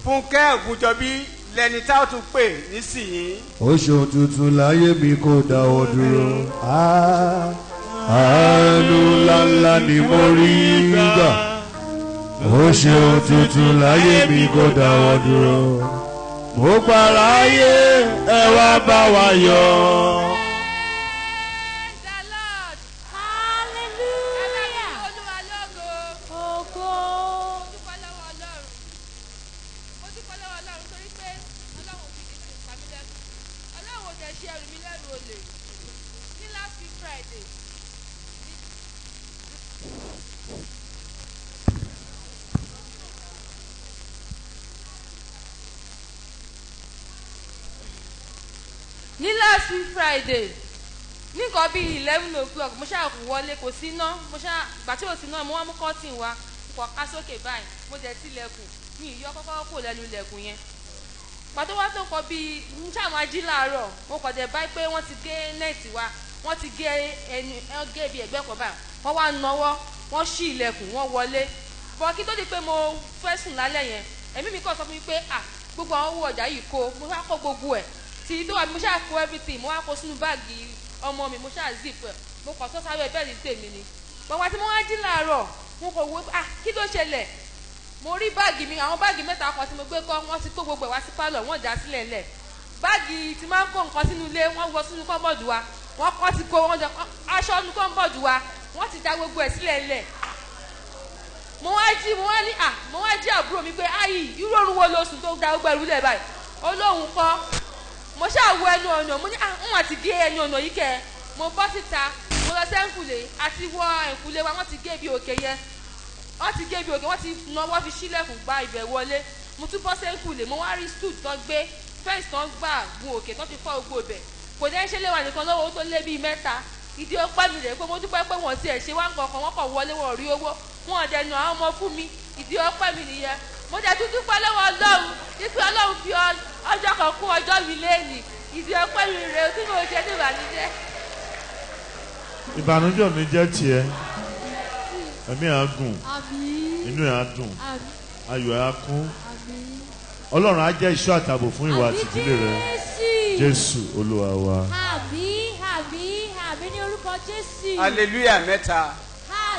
Fúnkẹ́ Ògúnjọbí lẹni tá a tún pè nísìnyí. Ó ṣeun tuntun láyé mi kò dáwọ́ dúró. Àánú ńláńlá ni mo rí gbà. Ó ṣeun tuntun láyé mi kò dáwọ́ dúró. Mo paráyé ẹ wá bá wa yọ̀. Praise the Lord. Hallelujah. Olúwa lógo. Ògo. Mo dúpẹ́ lọ́wọ́ Ọlọ́run. Mo dúpẹ́ lọ́wọ́ Ọlọ́run torí pé Ọlọ́run ò fi kìí pa mí lẹ́kùn. Ọlọ́run ò dẹ̀ ṣe ẹrù mi lẹ́rù olè. Ní last week Friday. Ní last week Friday, ní nǹkan bíi 11 o'clock, mo ṣáà wọlé, kò sí iná. Mo ṣáà gbà tí ò sí iná, mo wá mú curtain wá, mo kọ̀ ká sókè báyìí, mo dẹ̀ tilẹ̀kùn, mi ì yọ kọ́kọ́rọ́ kò lẹ́nu ilẹ̀kùn yẹn. Pàtó wá tó nǹkan bíi mo ṣáà máa jí láàárọ̀, mo kọ̀ dẹ̀ báyìí pé wọ́n ti gé net wa, wọ́n ti gé ẹnu ẹ gé ibi ẹ̀gbẹ́ kan báyìí, wọ́n wá nawọ́, wọ́n ṣí ilẹ̀kùn, wọ́n wọlé bọ́. Kí tó di pé mo fẹ́ sùn lálẹ́ yẹn, ẹ̀mí mi kàn sọ fún mi pé, "Ah, gbogbo àwọn owó ọjà yìí kó." Mo wá kó gbogbo ẹ̀ tí tó wà, mo ṣáà kó everything, mo wá kó sínú báàgì ọmọ mi, mo ṣáà zip ẹ̀, mo kàn tó sáré bẹ́ẹ̀ ní tèmi ni. Bàbá tí mo wá jí láàárọ̀, mo kò wo, "Ah, kí ló ṣẹlẹ̀?" Mo rí báàgì mi, àwọn báàgì mẹ́ta kan tí mo gbé kọ́, wọ́n ti kó gbogbo ẹ̀ wá sí pálọ̀, wọ́n dà sílẹ̀ lẹ̀. Báàgì tí máa ń kó nǹkan sínú ilé, wọ́n wọ sínú cupboard wa, wọ́n kọ́ ti kó wọ́n jọ aṣọ nínú cupboard wa, wọ́n ti da gbogbo ẹ̀ sílẹ̀ lẹ̀. Mo wá jí, mo wá ní à, mo wá jí àbúrò mi pé, "Ayi, irú oorun wo lo sùn tó da gbogbo ẹrù lẹ̀ báyìí?" Olóhùn kọ́. Mo ṣáà wo ẹnu ọ̀nà, mo ní, "À, ń wọ́n ti gé ẹnu ọ̀nà yìí kẹ́." Mo bọ́ síta, mo lọ sẹ́ńkùlé àti wọ ẹ̀ǹkùlé wa, wọ́n ti gé ibi òkè yẹn, wọ́n ti gé ibi òkè, wọ́n ti nawọ́ fi sílẹ̀kùn gba ibẹ̀ wọlé. Mo tún bọ́ sẹ́ńkùlé, mo wá rí stool tó gbé, fence tó gbà gun òkè tó fi fọ́ gbogbo ibẹ̀. Kò dẹ́ ń ṣe léwà nìkan lọ́wọ́, tó lé bíi mẹ́ta. Ìdí ọpẹ́ mi rẹ̀ pé mo dúpẹ́ pé wọ́n tiẹ̀ ṣe wá nǹkan kan, wọ́n kàn wọlé, wọn rí owó, wọn dẹ̀ nù àwọn ọmọ fún mi. Ìdí ọpẹ́ mi nìyẹn. Mo dẹ̀ tún dúpẹ́ lọ́wọ́ Ọlọ́run wípé Ọlọ́run fi ọjọ́ kan kún ọjọ́ mi léènì. Ìdí ọpẹ́ mi rèé tí mo ṣe ní ìbànújẹ́. Ìbànújẹ́ ò ní jẹ́ tiẹ̀. Ẹ̀mí á gùn. Àmín. Inú ẹ̀ á dùn. Àmín. Ayọ̀ ẹ̀ á kún. Àmín. Ọlọ́run á jẹ́ ìṣọ́ àtààbò fún ìwà Àmín. àtìdílé rẹ. Jésù. Jésù Olúwa wa. Àmín, àmín, àmín ní orúkọ Jésù. Hallelujah mẹ́ta.